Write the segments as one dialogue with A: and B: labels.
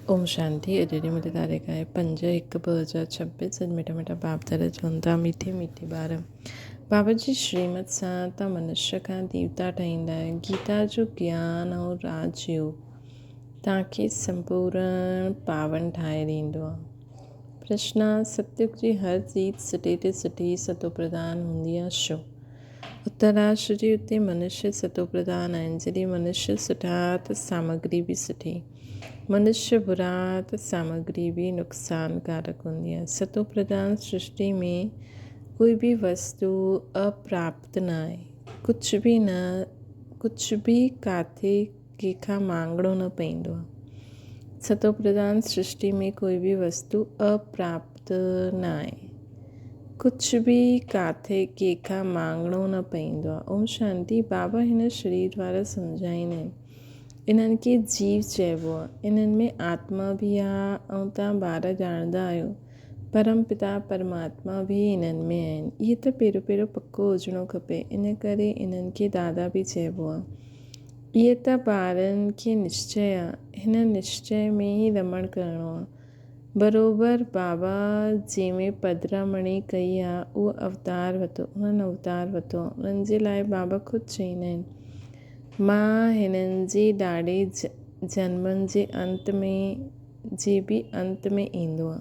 A: اوم شانتي اڄ جي متي تاريخ آهي پنج هڪ 2026 اڄ مٺا مٺا باپ دادا چون ٿا مٺي مٺي ٻار بابا جي شريمت سان تان منشيه کان ديوتا ٺاهيندا آهيو گيتا جو گيان ۽ راج يوگ توهان کي سمپورڻ پاون ٺاهي ڏيندو آهي پرشنا ستيوگ جي هر چيز سٽي تي سٺي ستو پرڌان هوندي آهي ڇو اتراشٽر جي اتي منشيه ستو پرڌان آهن جڏهن منشيه سٺا ته سامگري به سٺي منشيه برا ته سامگري به نقصانڪارڪ هوندي آهي. ستو پرڌان سرشٽي ۾ ڪوئي به وستو اپراپت نه آهي. ڪجهه به نه ڪجهه به ڪاٿي ڪنهن کان مانگڻو نه پوندو آهي. ستو پرڌان سرشٽي ۾ ڪوئي به وستو اپراپت نه آهي. ڪجهه به ڪاٿي ڪنهن کان مانگڻو نه پوندو آهي. اوم شانتي بابا هن شرير دوارا سمجهائيندا آهن. انهن کي جيو چئبو آهي. انهن ۾ آتما به آهي ۽ توهان ٻار ڄاڻندا آهيو پرم پتا پرماتما به انهن ۾ آهن. اهي ته پهريون پهريون پڪو هجڻو کپي ان ڪري انهن کي دادا به چئبو آهي. اهي ته ٻارن کي نشچي آهي. هن نشچي ۾ ئي رمڻ ڪرڻو آهي. بروبر بابا جنهن ۾ پڌرامڻي ڪئي آ اهو اوتار وتو انهن اوتار وتو آ انهن جي لاء بابا خود چئيندا آهن مان هنن جي ڏاڏي جنمن جي انت ۾ جي به انت ۾ ايندو آ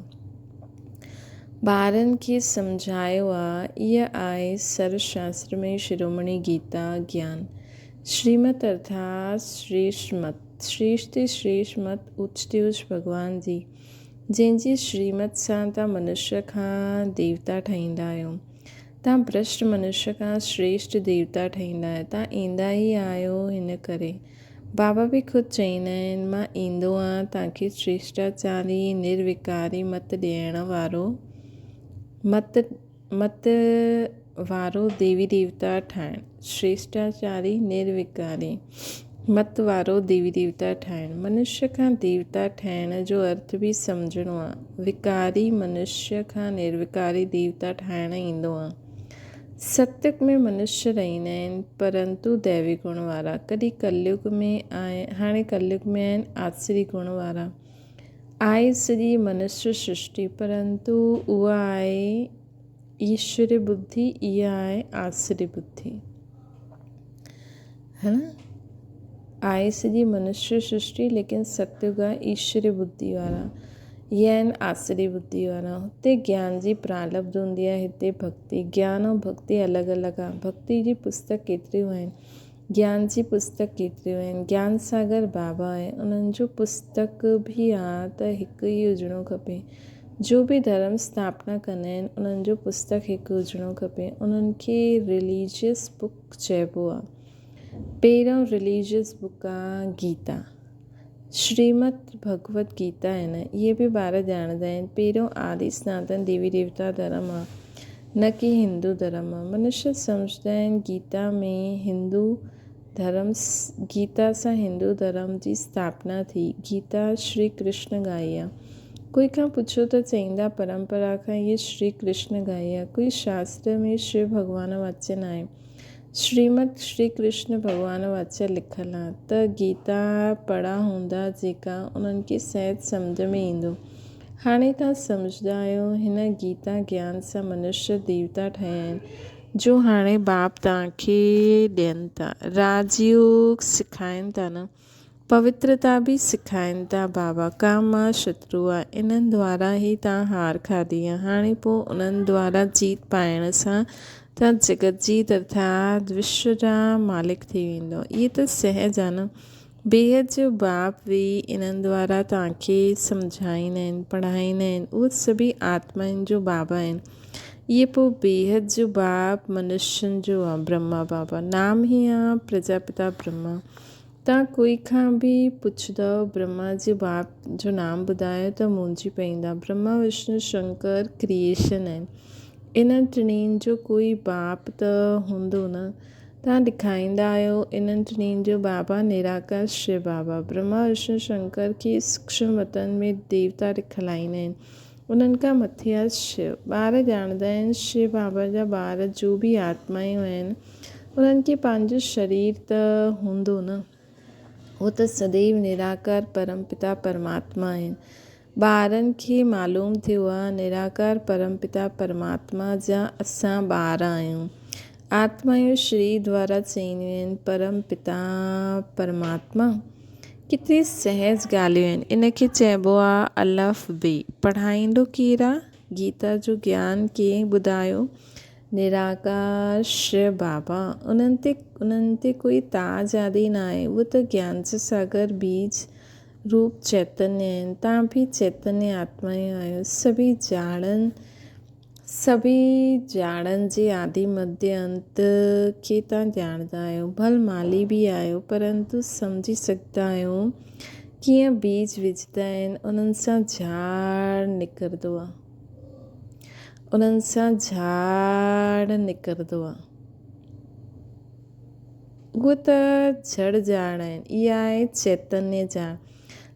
A: ٻارن کي سمجهايو آ اها آهي سرو شاستر ۾ شرومڻي گيتا گيان شريمت ارٿات شريشٽ مت. شريشٽ تي شريشٽ مت اچ تي اچ ڀڳوان جي، جنهن جي شريمت سان توهان منشيه کان ديوتا ٺهيندا آهيو. توهان ڀرشٽ منشيه کان شريشٽ ديوتا ٺهيندا آهيو. توهان ايندا ئي آهيو هن ڪري. بابا به خود چئيندا آهن، مان ايندو آهيان توهان کي شريشٽاچاري نروڪاري مت ڏيڻ وارو مت مت وارو ديوي ديوتا ٺاهڻ، شريشٽاچاري نروڪاري مت وارو ديوي ديوتا ٺاهڻ، منشيه کان ديوتا ٺهڻ جو ارٿ به سمجهڻو آ، وڪاري منشيه کان نروڪاري ديوتا ٺاهڻ ايندو آ. ستيگ ۾ منشيه رهندا آهن پرنتو ديوي گڻ وارا، ڪڏهن ڪليگ ۾ هاڻي ڪليگ ۾ آهن آسري گڻ وارا. آهي سڄي منشيه سرشٽي، پرنتو اها آهي ايشوري ٻڌي، اها آهي آسري ٻڌي. هي نه؟ آهي سڄي منشيه سرشٽي، ليڪن ستيگ آهي ايشوري ٻڌي وارا، اها آهن آسري ٻڌي وارا. هتي گيان جي پرالبڌ هوندي آهي، هتي ڀڳتي. گيان ۽ ڀڳتي الڳ الڳ آهي. ڀڳتي جي پستڪ ڪيتريون آهن. گيان جي پستڪ ڪيتريون آهن. گيان ساگر بابا آهي انهن جو پستڪ به آ ته هڪ ئي هجڻو کپي. جو به ڌرم اسٿاپنا ڪندا آهن انهن جو پستڪ هڪ هجڻو کپي. انهن کي رليجيس بڪ چئبو آ. پهريون رليجيس بڪ آ گيتا. شريمت ڀڳوت گيتا آهن اهي به ٻار ڄاڻندا آهن. پهريون آدي سناتن ديوي ديوتا ڌرم آ نه ڪي هندو ڌرم آ. منشيه سمجهندا آهن گيتا ۾ هندو ڌرم گيتا سان هندو ڌرم جي اسٿاپنا ٿي. گيتا شري ڪرشن ڳائي آ. ڪوئي کان پڇو ته چئيندا پرمپرا کان اهي شري ڪرشن ڳائي آ. ڪوئي شاستر ۾ شو ڀڳوان واچيه ناهي. شريمت شري ڪرشن ڀڳوان واچ لکل آ ته گيتا پڙها هوندا جيڪا انهن کي سهج سمجهه ۾ ايندو. هاڻي توهان سمجهدا آهيو هن گيتا گيان سان منشيه ديوتا ٺهيا آهن جو هاڻي باپ توهان کي ڏين ٿا. راج يوگ سکائن ٿا نه. پوترتا به سکائن ٿا. بابا ڪام مها شترو آ انهن دوارا ئي توهان هار کاڌي آ هاڻي پوء انهن دوارا جيت پائڻ سان توهان جڳت جيت ارٿات وشو جا مالڪ ٿي ويندؤ. اهي ته سهج آ نه. بيحد جو باپ به انهن دوارا توهان کي سمجهائيندا آهن پڙهائيندا آهن. اهي سڀئي آتمائن جو بابا آهن. اهي پوء بيحد جو باپ منشين جو آ برهما بابا. نام ئي آ پرجاپتا برهما. توهان ڪوئي کان به پڇندؤ برهما جي باپ جو نام ٻڌايو ته مونجهي پئيندا. برهما وشنو شنڪر ڪريئيشن آهن. انهن ٽنهين جو ڪوئي باپ ته هوندو نه. توهان ڏکائيندا آهيو انهن ٽنهين جو بابا نراڪار شو بابا. برهما وشنو شنڪر کي سوڪشم وطن ۾ ديوتا ڏکلائيندا آهن. انهن کان مٿي آهي شو. ٻار ڄاڻندا آهن شو بابا جا ٻار جو به آتمائون آهن. انهن کي پنهنجو شرير ته هوندو نه. هو ته سديو نراڪار پرم پتا پرماتما آهن. ٻارن کي معلوم ٿيو آهي نراڪار پرم پتا پرماتما جا اسان ٻار آهيون. آتمائون شرير دوارا چئينديون آهن پرم پتا پرماتما. ڪيتري سهج ڳالهيون آهن. ان کي چئبو آهي الف بي. پڙهائيندو ڪير آهي؟ گيتا جو گيان ڪنهن ٻڌايو؟ نراڪار شو بابا. انهن تي انهن تي ڪوئي تاج آدي ناهي. اهي ته گيان جا ساگر بيج روپ چيتنيه آهن. توهان به چيتنيه آتمائون آهيو. سڀئي جاڙن سڀئي جاڙن جي آدي مڌيه انت کي توهان ڄاڻندا آهيو. ڀل مالي به آهيو پرنتو سمجهي سگهندا آهيو ڪيئن بيج وجهندا آهن انهن سان جھاڙ نڪرندو آهي. انهن سان جھاڙ نڪرندو آهي. اهو ته جڙ ڄاڻ آهن. اها آهي چيتنيه ڄاڻ.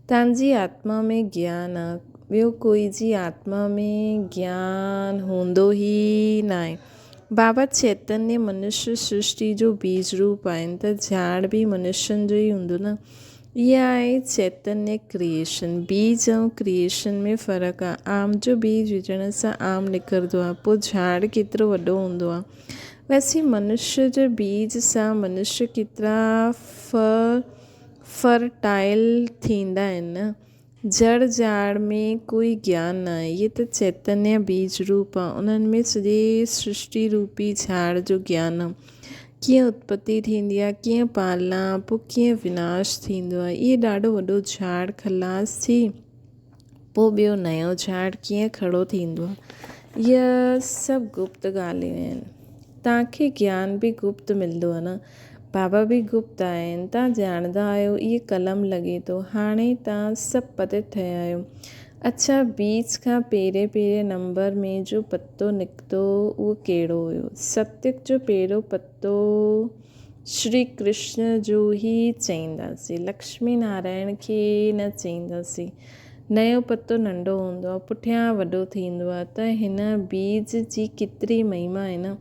A: توهان جي آتما ۾ گيان آ. ٻيو ڪوئي جي آتما ۾ گيان هوندو ئي ناهي. بابا چيتنيه منشيه سرشٽي جو بيج روپ آهن ته جھاڙ به منشين جو ئي هوندو نه. اها آهي چيتنيه ڪريئيشن. بيج ۽ ڪريئيشن ۾ فرق آ. آم جو بيج وجهڻ سان آم نڪرندو آ، پوء جھاڙ ڪيترو وڏو هوندو آ. ويسي منشيه جي بيج سان منشيه ڪيترا فرٽائل ٿيندا آهن نه. جڙ جھاڙ ۾ ڪوئي گيان ناهي. اهي ته چيتنيه بيج روپ آ. انهن ۾ سڄي سرشٽي روپي جھاڙ جو گيان آ. ڪيئن اتپتي ٿيندي آهي، ڪيئن پالنا، پوء ڪيئن وناش ٿيندو آهي. اهي ڏاڍو وڏو جھاڙ خلاص ٿي پوء ٻيو نيو جھاڙ ڪيئن کڙو ٿيندو آهي. اهي سڀ گپت ڳالهيون آهن. توهان کي گيان به گپت ملندو آهي نه. بابا به گپت آهن. توهان ڄاڻندا آهيو اهي قلم لڳي ٿو. هاڻي توهان سڀ پتت ٿيا آهيو. اڇا بيچ کان پهرين پهرين نمبر ۾ جو پتو نڪتو اهو ڪهڙو هيو؟ ستيگ جو پهريون پتو شري ڪرشن جو ئي چئينداسين، لڪشمي نارائڻ کي نه چئينداسين. نيو پتو ننڍو هوندو آهي، پٺيان وڏو ٿيندو آهي ته هن بيج جي ڪيتري مهما آهي نه.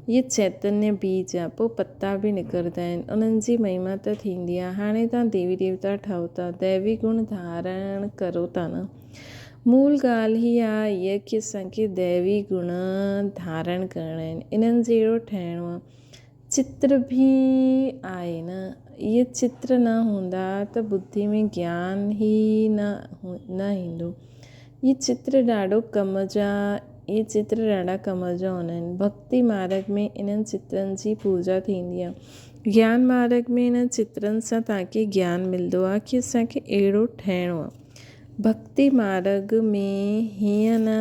A: هي چيتنيه بيج آهي، پوء پتا به نڪرندا آهن، انهن جي مهما ته ٿيندي آهي. هاڻي توهان ديوي ديوتا ٺهو ٿا، ديوي گڻ ڌارڻ ڪرو ٿا نه. مول ڳالهه هي آهي ڪي اسان کي ديوي گڻ ڌارڻ ڪرڻا آهن، انهن جهڙو ٺهڻو آهي. چتر به آهي نه، اهي چتر نه هوندا ته ٻڌي ۾ گيان ئي نه ايندو. اهي چتر ڏاڍو ڪم جا اهي چتر ڏاڍا ڪم جا هوندا آهن. ڀڳتي مارڳ ۾ انهن چترن جي پوڄا ٿيندي آهي. گيان مارڳ ۾ انهن چترن سان توهان کي گيان ملندو آهي ڪي اسان کي اهڙو ٺهڻو آهي. ڀڳتي مارڳ ۾ هيئن نه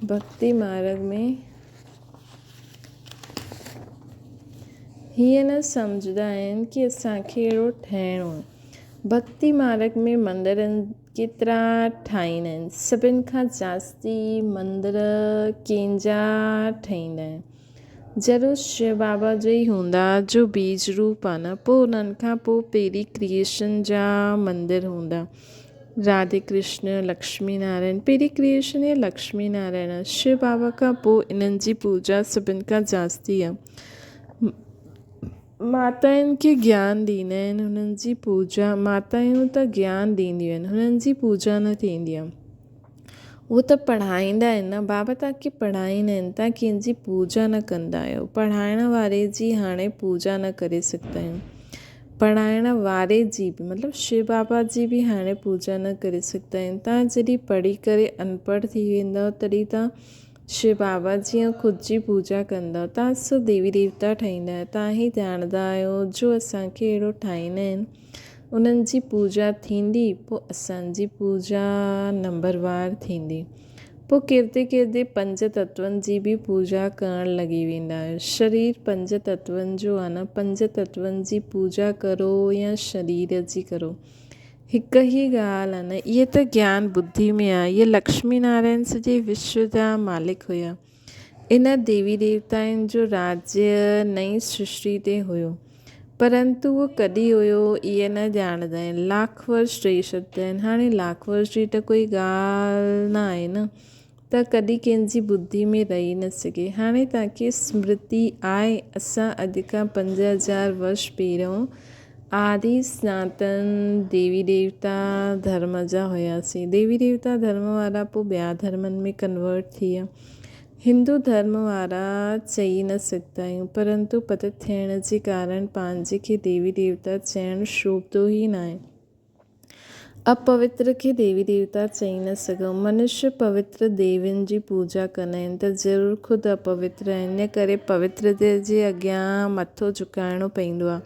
A: ڀڳتي مارڳ ۾ هيئن نه سمجهندا آهن ڪي اسان کي اهڙو ٺهڻو آهي. ڀڳتي مارڳ ۾ مندرن ڪيترا ٺاهيندا آهن. سڀن کان جاستي مندر ڪنهن جا ٺهيندا آهن. ضرور شو بابا جو ئي هوندا جو بيج روپ آهي نه پوء انهن کان پوء پهرين ڪريئيشن جا مندر هوندا. راڌي ڪرشن، لڪشمي نارائڻ، پهرين ڪريئيشن ئي لڪشمي نارائڻ آهي. شو بابا کان پوء انهن جي پوڄا سڀن کان جاستي آهي. ماتائن کي گيان ڏيندا آهن هنن جي پوڄا ماتائون ته گيان ڏينديون آهن هنن جي پوڄا نه ٿيندي آهي اهو ته پڙهائيندا آهن نه بابا توهان کي پڙهائيندا آهن توهان ڪنهن جي پوڄا نه ڪندا آهيو پڙهائڻ واري جي هاڻي پوڄا نه ڪري سگهندا آهيون پڙهائڻ واري جي به مطلب شو بابا جي به هاڻي پوڄا نه ڪري سگهندا آهيون توهان جڏهن پڙهي ڪري انپڙهه ٿي ويندؤ تڏهن توهان شو بابا جيئن خود جي پوڄا ڪندؤ، تان سو ديوي ديوتا ٺهيندا آهيو. تان ئي ڄاڻندا آهيو جو اسان کي اهڙو ٺاهيندا آهن، انهن جي پوڄا ٿيندي، پوء اسان جي پوڄا نمبروار ٿيندي. پوء ڪردي ڪردي پنج تتون جي به پوڄا ڪرڻ لڳي ويندا آهيو. شرير پنج تتون جو آهي نه، پنج تتون جي پوڄا ڪرو يا شرير جي ڪرو. هڪ ئي ڳالهه آ نه، اهي ته گيان ٻڌي ۾ آ، اهي لڪشمي نارائڻ سڄي وشو جا مالڪ هيا. ان ديوي ديوتائن جو راجيه نئين سرشٽي تي هيو. پرنتو اهو ڪڏهن هيو، اهي نه ڄاڻندا آهن. لاک ورش چئي ڇڏندا آهن. هاڻي لاک ورش جي ته ڪوئي ڳالهه نه آهي نه، ته ڪڏهن ڪنهن جي ٻڌي ۾ رهي نه سگهي. هاڻي توهان کي سمرتي آهي، اسان اڄ کان 5000 ورش پهريون آدي سناتن ديوي ديوتا ڌرم جا هياسين. ديوي ديوتا ڌرم وارا پوء ٻيا ڌرمن ۾ ڪنورٽ ٿي ويا. هندو ڌرم وارا چئي نه سگهندا آهيون پرنتو پتت ٿيڻ جي ڪارڻ پنهنجي کي ديوي ديوتا چئڻ شوڀندو ئي ناهي. اپوتر کي ديوي ديوتا چئي نه سگهون. منشيه پوتر ديوين جي پوڄا ڪندا آهن ته ضرور خود اپوتر آهن، ان ڪري پوتر جي اڳيان مٿو جهڪائڻو پوندو آهي.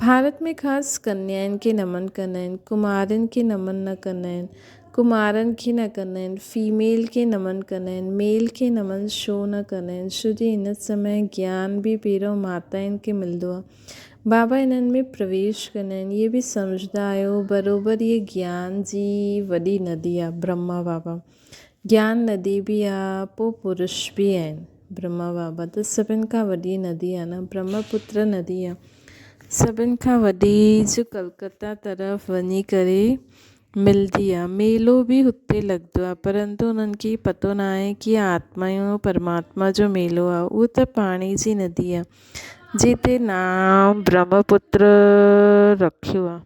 A: ڀارت ۾ خاص ڪنيائن کي نمن ڪندا آهن، ڪمارين کي نمن نه ڪندا آهن، ڪمارن کي نه ڪندا آهن، فيميل کي نمن ڪندا آهن، ميل کي نمن ڇو نه ڪندا آهن؟ ڇو جي هن سمي گيان به پهريون ماتائن کي ملندو آهي. بابا انهن ۾ پرويش ڪندا آهن، اهي به سمجهندا آهيو بروبر هيء گيان جي وڏي ندي آهي برهما بابا گيان ندي به آهي پوء پرش به آهن برهما بابا ته سڀن کان وڏي ندي آهي نه برهما پتر ندي آهي سڀن کان وڏي جو ڪلڪتا طرف وڃي ڪري ملدي آ. ميلو به هتي لڳندو آ. پرنتو انهن کي پتو ناهي ڪي آتمائون ۽ پرماتما جو ميلو آ. اهو ته پاڻي جي ندي آ. جنهن تي نام برهمپتر رکيو آ.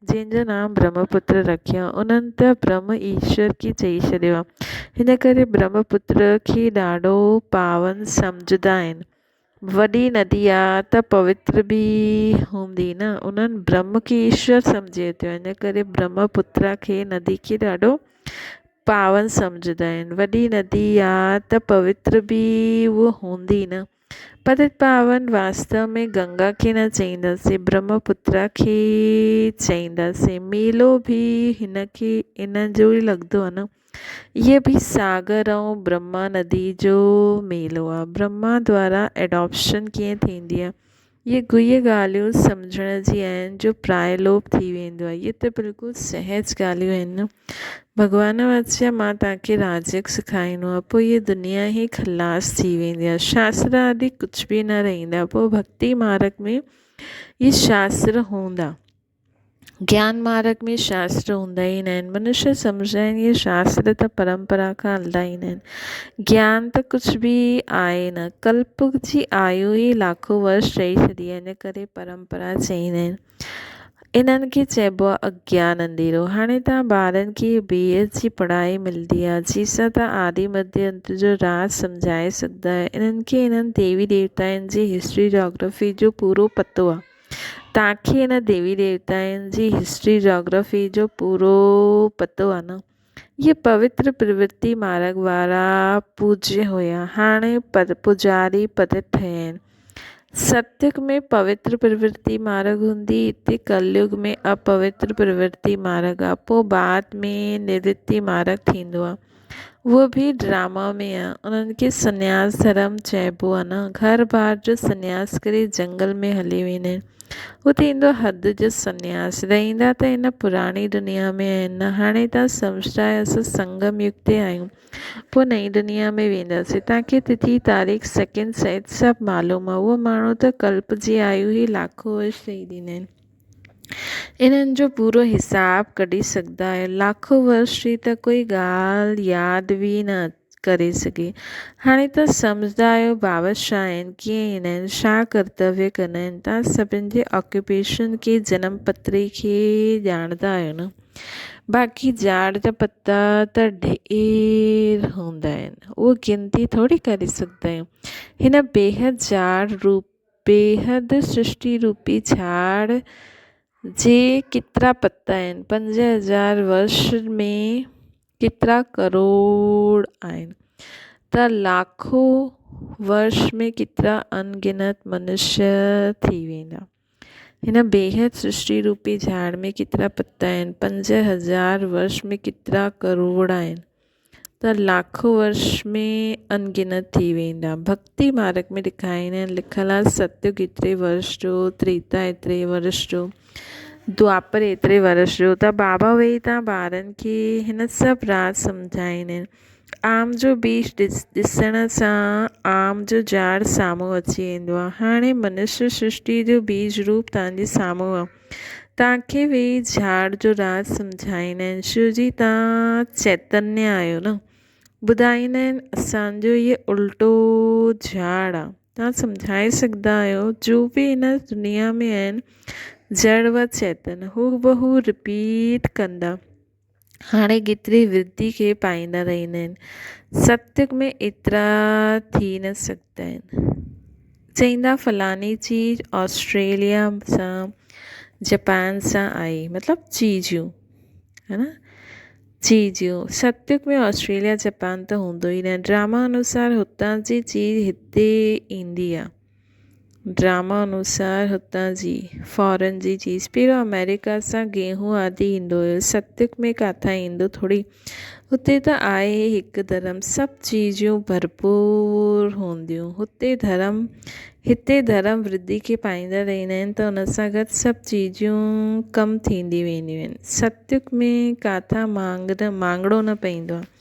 A: جنهن جو نام برهمپتر رکيو آ. انهن ته برهم ايشور کي چئي ڇڏيو آ. هن ڪري برهمپتر کي ڏاڍو پاون سمجهندا آهن. وڏي ندي آ ته پوتر به هوندي نه. انهن برهم کي ايشور سمجهي ٿيو ان ڪري برهم پترا کي ندي کي ڏاڍو پاون سمجهندا آهن. وڏي ندي آ ته پوتر به اهو هوندي نه. پتت پاون واستو ۾ گنگا کي نه چئينداسين برهم پترا کي چئينداسين. ميلو به هن کي ان جو ئي لڳندو آ نه. اهي به ساگر ۽ برهما ندي جو ميلو آهي. برهما دوارا ايڊاپشن ڪيئن ٿيندي آهي. اهي گهي ڳالهيون سمجهڻ جي آهن جو پرائي لوپ ٿي ويندو آهي. اهي ته بلڪل سهج ڳالهيون آهن نه. ڀڳوان واچيا مان توهان کي راجيوگ سکائيندو آهيان پوء هيء دنيا ئي خلاص ٿي ويندي آهي. شاستر آدي ڪجهه به نه رهندا پوء ڀڳتي مارگ ۾ اهي شاستر هوندا. گيان مارگ ۾ شاستر هوندا ئي نه آهن. منشيه سمجهندا آهن اهي شاستر ته پرمپرا کان هلندا ايندا آهن. گيان ته ڪجهه به آهي نه. ڪلپ جي آيو ئي لاکو ورش چئي ڇڏي آهي ان ڪري پرمپرا چئيندا آهن. انهن کي چئبو آهي اگيان انڌيرو. هاڻي توهان ٻارن کي بيحد جي پڙهائي ملندي آهي جنهن سان توهان آدي مڌيه انت جو راز سمجهائي سگهندا آهيو. انهن کي انهن ديوي ديوتائن جي هسٽري جاگرافي جو پورو پتو آهي. توهان کي ان ديوي ديوتائن جي هسٽري جاگرافي جو پورو پتو آ نه؟ اهي پوتر پرورتي مارگ وارا پوجيه هيا، هاڻي پوڄاري پتت ٺهيا آهن. ستيگ ۾ پوتر پرورتي مارگ هوندي، هتي ڪليگ ۾ اپوتر پرورتي مارگ آ، پوء بعد ۾ نورتي مارگ ٿيندو آ. اهو به ڊراما ۾ آ. انهن کي سنياس ڌرم چئبو آ نه. گهر بار جو سنياس ڪري جنگل ۾ هلي ويندا آهن. اهو ٿيندو آ حد جو سنياس. رهندا ته هن پراڻي دنيا ۾ آهن نه. هاڻي توهان سمجهندا آهيو اسان سنگم يگ تي آهيون. پوء نئين دنيا ۾ وينداسين. توهان کي تٿي، تاريخ، سيڪنڊ سهت سڀ معلوم آ. اهو ماڻهو ته ڪلپ جي آيو ئي لاکو ورش چئي ڏيندا آهن. انهن جو پورو حساب ڪڍي سگهندا آهيو. لاکو ورش جي ته ڪوئي ڳالهه ياد به نه ڪري سگهي. هاڻي ته سمجهندا آهيو بابا ڇا آهن، ڪيئن ايندا آهن، ڇا ڪرتويه ڪندا آهن. توهان سڀن جي آڪيوپيشن کي، جنم پتري کي ڄاڻندا آهيو نه. باقي جاڙ جا پتا ته ڍير هوندا آهن. اهو گنتي ٿوري ڪري سگهندا آهيون. هن بيحد جاڙ روپ بيحد سرشٽي روپي جھاڙ جي ڪيترا پتا آهن؟ 5000 ورش ۾ ڪيترا ڪروڙ آهن؟ ته لاکو ورش ۾ ڪيترا ان گنت منشيه ٿي ويندا؟ هن بيحد سرشٽي روپي جھاڙ ۾ ڪيترا پتا آهن؟ 5000 ورش ۾ ڪيترا ڪروڙ آهن؟ ته لاکو ورش ۾ ان گنت ٿي ويندا. ڀڳتي مارگ ۾ ڏيکاريندا آهن لکيل آهي ستيگ ايتري ورش جو، تريتا ايتري ورش جو، دوآپر ايتري ورش جو ته بابا ويهي تان ٻارن کي هن سڀ راز سمجهائيندا آهن. آم جو بيج ڏسڻ سان آم جو جھاڙ سامهون اچي ويندو آهي. هاڻي منشيه سرشٽي جو بيج روپ توهان جي سامهون آهي. توهان کي ويهي جھاڙ جو راز سمجھائيندا آهن. شو جي توهان چيتنيه آهيو نه. ٻڌائيندا آهن اسان جو هيء الٽو جھاڙ آ. توهان سمجھائي سگھندا آهيو جو به هن دنيا ۾ آهن جڙ و چيتن هوبهو رپيٽ ڪندا. هاڻي ڪيتري ورڌي کي پائيندا رهندا آهن. ستيگ ۾ ايترا ٿي نه سگهندا آهن. چئيندا فلاڻي چيز آسٽريليا سان جپان سان آئي مطلب چيزيون ها نه چيزيون ستيگ ۾ آسٽريليا جپان ته هوندو ئي نه ڊراما انوسار هتان جي چيز هتي ايندي آهي. ڊراما انوسار هتان جي فارن جي چيز پهريون آمريڪا سان گيهون آدي ايندو هيو ستيگ ۾ ڪاٿان ايندو ٿوري هتي ته آهي ئي هڪ ڌرم سڀ چيزيون ڀرپور هونديون هتي ڌرم هتي ڌرم ورڌي کي پائيندا رهندا آهن ته ان سان گڏ سڀ چيزيون ڪم ٿيندي وينديون آهن ستيگ ۾ ڪاٿان مانگ نه مانگڻو نه پوندو آهي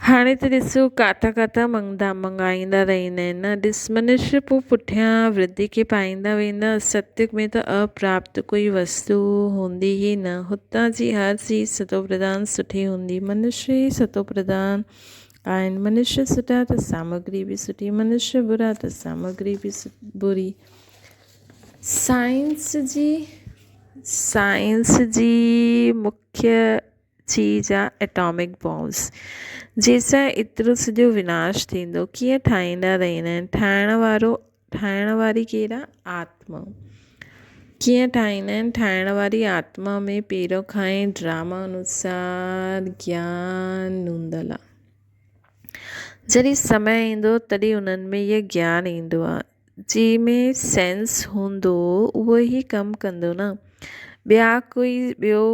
A: هاڻي ته ڏسو ڪاٿان ڪاٿان منگدا منگائيندا رهندا آهن نه ڏس منشيه پوء پٺيان ورڌي کي پائيندا ويندا ستيگ ۾ ته اپراپت ڪوئي وستو هوندي ئي نه هتان جي هر چيز ستوپرڌان سٺي هوندي منشيه ئي ستوپرڌان آهن منشيه سٺا ته سامگري به سٺي منشيه برا ته سامگري به بري سائنس جي سائنس جي مکيه چيز آ ايٽامڪ بامس جنهن سان ايترو سڄو وناش ٿيندو ڪيئن ٺاهيندا رهندا آهن ٺاهڻ وارو ٺاهڻ واري ڪير آ آتما ڪيئن ٺاهيندا آهن ٺاهڻ واري آتما ۾ پهريون کان ئي ڊراما انوسار گيان هوندل آ جڏهن سمي ايندو تڏهن انهن ۾ اهو گيان ايندو آ جنهن ۾ سينس هوندو اهو ئي ڪم ڪندو نه ٻيا ڪوئي ٻيو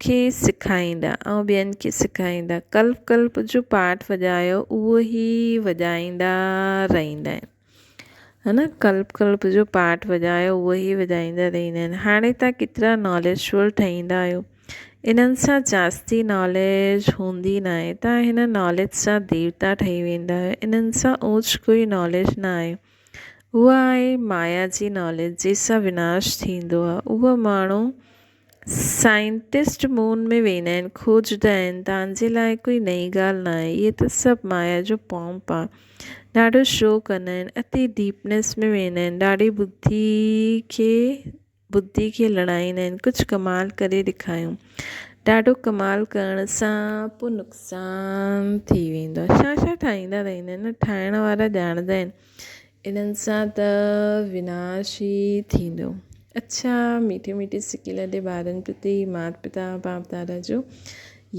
A: کي سکائيندا ۽ ٻين کي سکائيندا ڪلپ ڪلپ جو پاٺ وڄايو اهو ئي وڄائيندا رهندا آهن ها نه ڪلپ ڪلپ جو پاٺ وڄايو اهو ئي وڄائيندا رهندا آهن هاڻي توهان ڪيترا ناليجفل ٺهيندا آهيو انهن سان جاستي ناليج هوندي ناهي توهان هن ناليج سان ديوتا ٺهي ويندا آهيو انهن سان اوچ ڪوئي ناليج نه آهي اها آهي مايا جي ناليج جنهن سان وناش ٿيندو آهي اهو ماڻهو سائنٽسٽ مون ۾ ويندا آهن، کوجدا آهن، توهان جي لاء ڪوئي نئين ڳالهه ناهي، اهي ته سڀ مايا جو پومپ آ. ڏاڍو شو ڪندا آهن، اتي ڊيپنيس ۾ ويندا آهن، ڏاڍي ٻڌي کي ٻڌي کي لڙائيندا آهن، ڪجهه ڪمال ڪري ڏيکايون. ڏاڍو ڪمال ڪرڻ سان پوء نقصان ٿي ويندو آهي. ڇا ڇا ٺاهيندا رهندا آهن نه ٺاهڻ وارا ڄاڻندا آهن. انهن سان ته وناش ئي ٿيندو. اڇا ميٺي ميٺي سڪي لڏي ٻارن پرتي مات پتا باپ دادا جو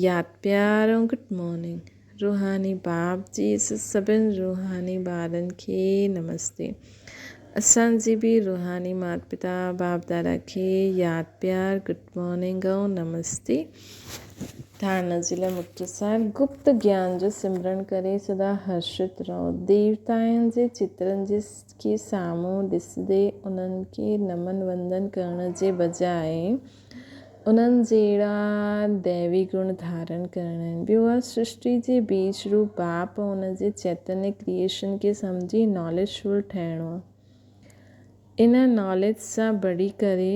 A: ياد پيار ۽ گڊ مارننگ روحاني باپ جي سڀن روحاني ٻارن کي نمستي اسان جي به روحاني مات پتا باپ دادا کي ياد پيار گڊ مارننگ ۽ نمستي. ڌارڻا جي لاء مختصر گپت گيان جو سمرڻ ڪري سدا هرشت رهو. ديوتائن جي چترن جي کي سامهون ڏسندي انهن کي نمن وندن ڪرڻ جي بجاء انهن جهڙا ديوي گڻ ڌارڻ ڪرڻا آهن. ٻيو آهي سرشٽي جي بيج روپ باپ ۽ ان جي چيتنيه ڪريئيشن کي سمجهي ناليج فل ٺهڻو آهي. ان ناليج سان بڙهي ڪري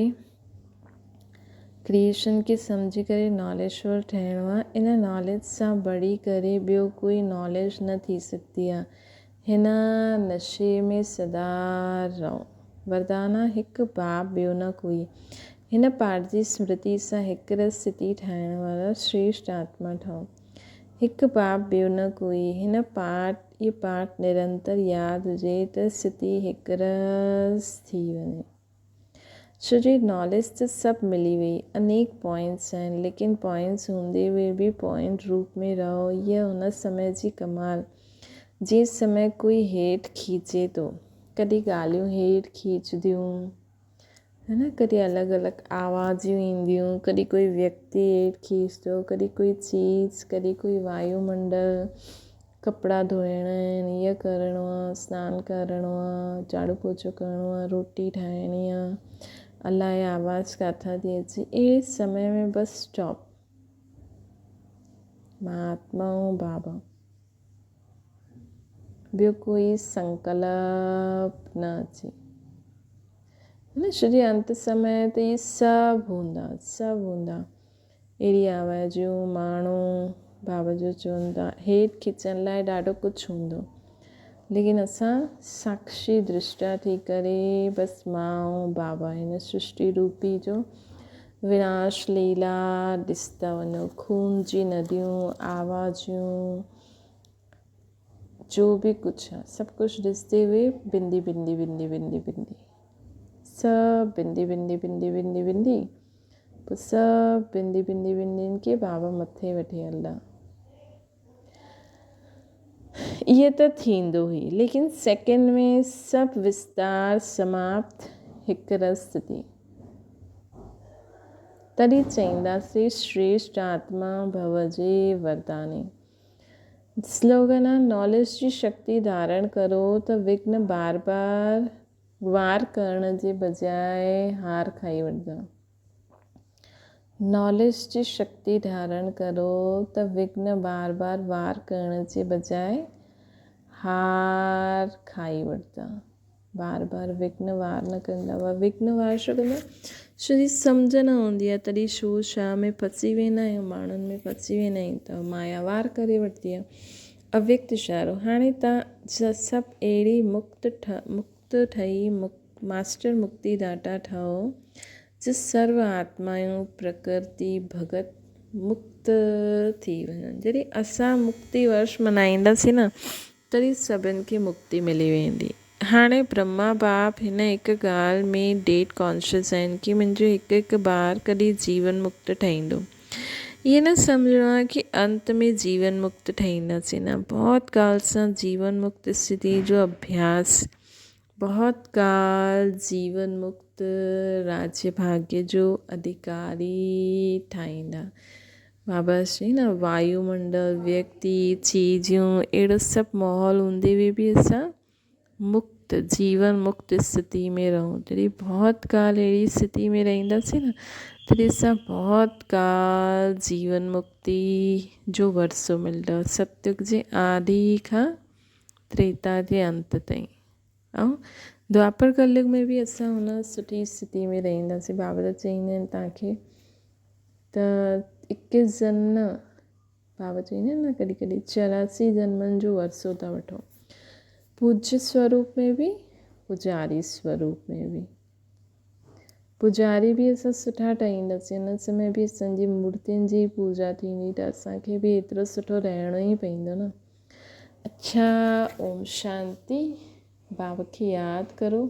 A: ڪريئيشن کي سمجهي ڪري ناليجفل ٺهڻو آهي ان ناليج سان بڙهي ڪري ٻيو ڪوئي ناليج نه ٿي سگهندي آهي هن نشي ۾ سدا رهو وردانا هڪ باپ ٻيو نه ڪوئي هن پاٺ جي سمرتي سان هڪ رس ستي ٺاهڻ وارا شريشٽ آتما ٺهو هڪ باپ ٻيو نه ڪوئي. هن پاٺ اهو پاٺ نرنتر ياد هجي ته ستي هڪ رس ٿي وڃي. ڇو جي ناليج ته سڀ ملي وئي، انيڪ پوائنٽس آهن، ليڪن پوائنٽس هوندي هوئي به پوائنٽ روپ ۾ رهو هيء هن سمي جي ڪمال، جنهن سمي ڪوئي هيٺ کيچي ٿو. ڪڏهن ڳالهيون هيٺ کيچديون. ها نه ڪڏهن الڳ الڳ آوازيون اينديون ڪڏهن ڪوئي ويڪتي هيٺ کيچندو ڪڏهن ڪوئي چيز ڪڏهن ڪوئي وايو منڊل ڪپڙا ڌوئڻا آهن هيء ڪرڻو آهي سنان ڪرڻو آهي جهاڙو پوچو ڪرڻو آهي روٽي ٺاهڻي آهي الائي آواز ڪاٿان ٿي اچي اهڙي سمي ۾ بس اسٽاپ مان آتما ۽ بابا ٻيو ڪوئي سنڪلپ نه اچي. نه شري انت سمي ته اهي سڀ هوندا سڀ هوندا اهڙي آوازون ماڻهو بابا جو چون ٿا هيٺ کچڻ لاء ڏاڍو ڪجهه هوندو. ليڪن اسان ساکشي درشٽا ٿي ڪري بس مان ۽ بابا هن سرشٽي روپي جو وناش ليلا ڏسندا وڃو. خون جي نديون، آوازون، جو به ڪجهه آهي سڀ ڪجهه ڏسندي هئي بندي بندي بندي بندي بندي سڀ بندي بندي بندي بندي بندي پوء سڀ بندي بندي بندين کي بابا مٿي وٺي هلندا. اهي ته ٿيندو ئي ليڪن سيڪنڊ ۾ سڀ وستار سماپت هڪ رس ٿي تڏهن چئينداسين شريشٽ آتما ڀو جي ورداني سلوگن آ ناليج جي شڪتي ڌارڻ ڪرو ته وگهن بار بار وار ڪرڻ جي بجاء هار کائي وٺندا. ناليج جي شڪتي ڌارڻ ڪرو ته وگهن بار بار وار ڪرڻ جي بجاء هار کائي وٺندا. بار بار وگهن وار نه ڪندا هئا. وگهن وار ڇو ڪندا؟ ڇو جي سمجهه نه هوندي آهي تڏهن شو شا ۾ ڦسي ويندا آهيون ماڻهن ۾ ڦسي ويندا آهيون ته مايا وار ڪري وٺندي آهي. اويڪت اشارو، هاڻي تان سڀ اهڙي مڪت مڪت ٺهي ماسٽر مڪتي داتا ٺهو جس سرو آتمائون پرڪرتي ڀڳت مڪت ٿي وڃن. جڏهن اسان مڪتي ورش منائينداسين نه تڏهن سڀن کي مڪتي ملي ويندي. هاڻي برهما باپ هن هڪ ڳالهه ۾ ڊيڊ ڪانشس آهن ڪي منهنجو هڪ هڪ ٻار ڪڏهن جيون مڪت ٺهيندو. ائين نه سمجهڻو آهي ڪي انت ۾ جيون مڪت ٺهينداسين نه بهت ڪال سان جيون مڪت اسٿتي جو اڀياس بهت ڪال جيون مڪت راجيه ڀاگيه جو اڌيڪاري ٺاهيندا. بابا چئي نه وايو منڊل، ويڪتي، چيزون اهڙو سڀ ماحول هوندي به به اسان مڪت جيون مڪت اسٿتي ۾ رهون. جڏهن بهت ڪال اهڙي اسٿتي ۾ رهنداسين نه تڏهن اسان بهت ڪال جيون مڪتي جو ورثو ملندو. ستيگ جي آدي کان تريتا جي انت تائين ۽ دوآپر ڪليگ ۾ به اسان هن سٺي اسٿتي ۾ رهنداسين. بابا ته چئيندا آهن توهان کي ته اڪيس جنم نه بابا چئيندا آهن نه ڪڏهن ڪڏهن 84 جنمن جو ورثو ٿا وٺو پوجيه سوروپ ۾ به پوجاري سوروپ ۾ به. پوجاري به اسان سٺا ٺاهينداسين ان سمي به اسان جي مورتين جي پوجا ٿيندي ته اسان کي به ايترو سٺو رهڻو ئي پوندو نه. اڇا اوم شانتي بابا کي ياد ڪرو.